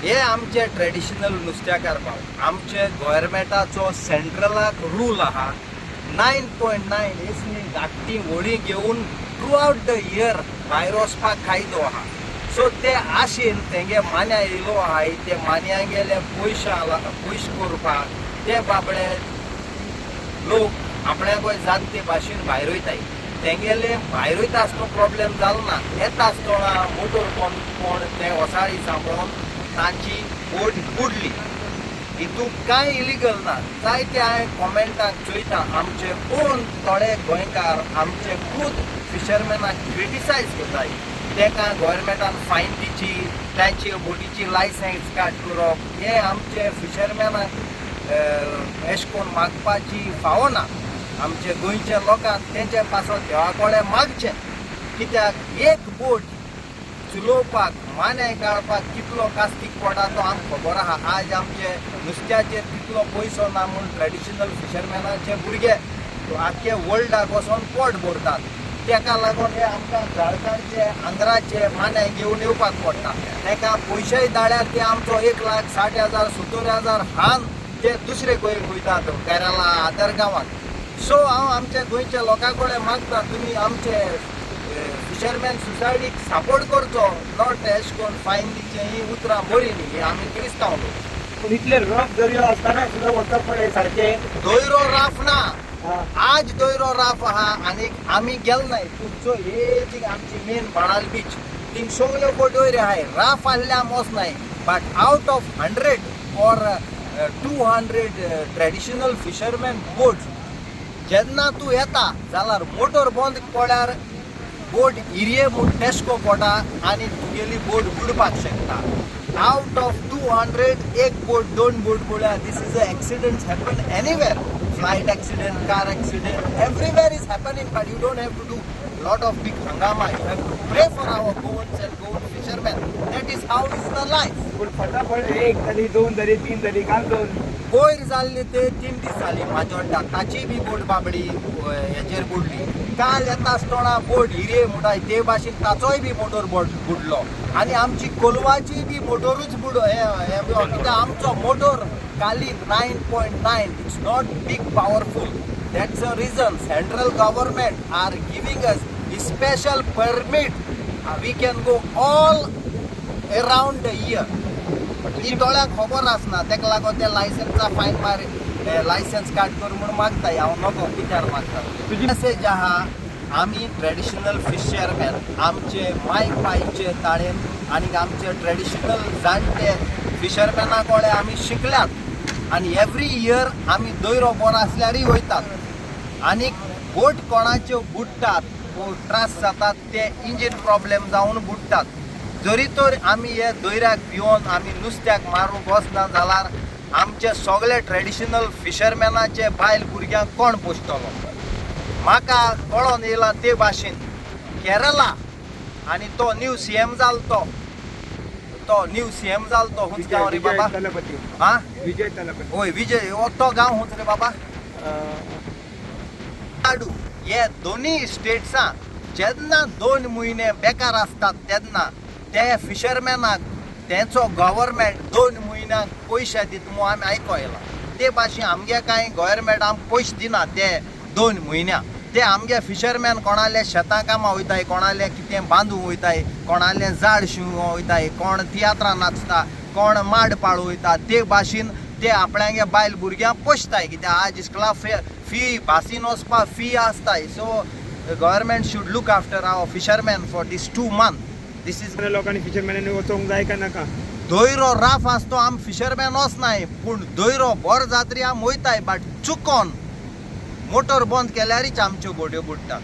हे आमचे ट्रेडिशनल नुस्त्याकार भाव, आमचे गोवोरमेंटाचो सेंट्रलाक रूल आहा 9.9 हेसनी धाकटी व्हडी घेवन थ्रू आउट the year भायर वचपाक कायदो आहा. सो ते आशेन तेंगे मान्या येयलो आहाय, ते मान्या गेले पयशे पयशे करपाक ते बाबडे लोक आपल्याकय जात ते भाशेन भायर वयताय. तेंगेले भायर वयता आसतना प्रोब्लेम जालो ना, येता आसतना मोटर कोण कोण ते वसाळी सांबाळून तांची बोट बुडली. हितून कांय इलिगल ना. जायते हांवें कॉमेंटाक चोयता आमचे ओन थोडे गोंयकार आमचे खूद फिशरमॅनाक क्रिटिसायज करताय, तेका गोवोरमेंटान फायन दिची, तांचे बोटीची लायसन्स काट करप, हे आमचे फिशरमॅनाक एशें कोन्न मागपाची फावना. आमचे गोंयच्या लोकांक तेंचे पासत देवा कडेन मागचें, कित्याक एक बोट चलोवपाक मान्याय काडपाक कितलो कास्तीक पडटा तो आमकां खबर आहा. आज आमचे नुस्त्याचेर तितलो पयसो ना म्हूण ट्रेडिशनल फिशरमॅनाचे भुरगे आख्खे वर्ल्डाक वचोन पोट भरतात. तेका लागून हे आमकां झारखंडचे आंध्राचे मान्याय घेवन येवपाक पडटा. तेका पयशेय धाडल्यार ते आमचो 1,60,000 70,000 हान ते दुसरे खंय वयतात, केरला अदर गांवांत. सो हांव आमच्या गोंयच्या लोकां कडेन मागता, तुमी आमचे फिशरमॅन सोसायटीक सपोर्ट करचो, not एशें कोन्न फायन दिवचें. ही उतरां बरीं न्ही, ही आमी क्रिस्तांव लोक. पूण इतले रफ दर्यो आसतना सुद्दां वचप पडलें सारकें? दयरो राफ ना. आज दयरो राफ आहा आनी आमी गेल नाय. तुमचो हे जी आमची मेन बाणाल बीच, थिंग सगल्यो बोटी आहाय, राफ आहल्या आमी वचनाय. But out of 100 or 200 traditional fisherman boats, जेन्ना तूं येता जाल्यार मोटर बंद पडल्यार बोट इरये म्हूण टेस्को पडटा आनी तुगेली बोट बुडपाक शकता. आउट ऑफ 200 एक बोट दोन बोट बुडल्या. This is a accident happen anywhere, flight accident, car accident, everywhere is happening, but you don't have to do lot of big hangama. You have to pray for our Goans and Goan fishermen. That is how is the life. पूण फटाफट एक जाली, दोन जाली, तीन जाली, काल दोन. पयर जाल्ली ते 3 दीस जाली म्हाजोड्डा, ताची बी बोट बाबडी हेजेर बुडली. काल येता आसतना बोट हिरे म्हणटा ते भाशेन ताचोय बी मोटर बोट बुडलो आनी आमची कोलवाची बी मोटरूच बुड हे कित्याक आमचो motor Kali 9.9, it's not big powerful. That's a reason central government are giving us special permit, we can go all around the year. ही दोळ्यांक खबर आसना, तेका लागून ते लायसन्सा फायन मार, लायसन्स काड कर म्हूण मागता. हांव नको कित्याक मागता. तुजी मेसेज आहा, आमी ट्रेडिशनल फिशरमॅन आमचे माय पायचे ताळेन आनी आमचे ट्रेडिशनल जाणटे फिशरमॅना कडेन आमी शिकल्यात आनी एवरी इयर आमी दयरो बरो आसल्यारय वयतात. आनी बोट कोणाच्यो बुडटात, त्रास जातात, ते इंजीन प्रॉब्लेम जावन बुडटात. जरी तर आमी हे दर्याक भिवन आमी नुस्त्याक मारूंक वचना जाल्यार आमचे सगळे ट्रेडिशनल फिशरमॅनाचे बायल भुरग्यांक कोण पोसतलो? म्हाका कळोन येयला ते भाशेन केरला आनी तो न्यू सीएम जालो, तो तो न्यू सीएम जालो तो हुंच गांव रे बाबा? तलपती. हा. विजय तलपती. होय, विजय. हो तो गांव हुंच रे बाबा? नाडू. हे दोन्ही स्टेट्सां जेन्ना 2 म्हयने बेकार आसतात तेन्ना ते फिशरमॅनाक तेंचो गव्हर्मेंट 2 म्हयन्यांक पयशे दिता म्हूण आमी आयको येयलां. ते भाशेन आमगे कांय गव्हर्मेंट आमकां पयशे दिना ते 2 म्हयन्या. ते आमगे फिशरमॅन कोणाले शेतां कामां वयताय, कोणाले कितें बांदूंक वयताय, कोणाले झाड शिवूंक वयताय, कोण तियात्रां नाचता, कोण माड पाळू वयता, ते भाशेन ते आपणागे बायल भुरग्यांक पोसताय. कित्याक आज इस्कोला फी, बासीन वचपाक फी आसताय. So government should look after our fishermen for this 2 month. This is लोकांनी फिशरमॅनांनी वचोंक जाय काय नाका? दयरो राफ आसतो आम फिशरमॅन वचनाय, पूण दयरो बरो जातरी आम वयताय, बट चुकोन मोटर बंद केल्यारीच आमच्यो बोट्यो बुडटा.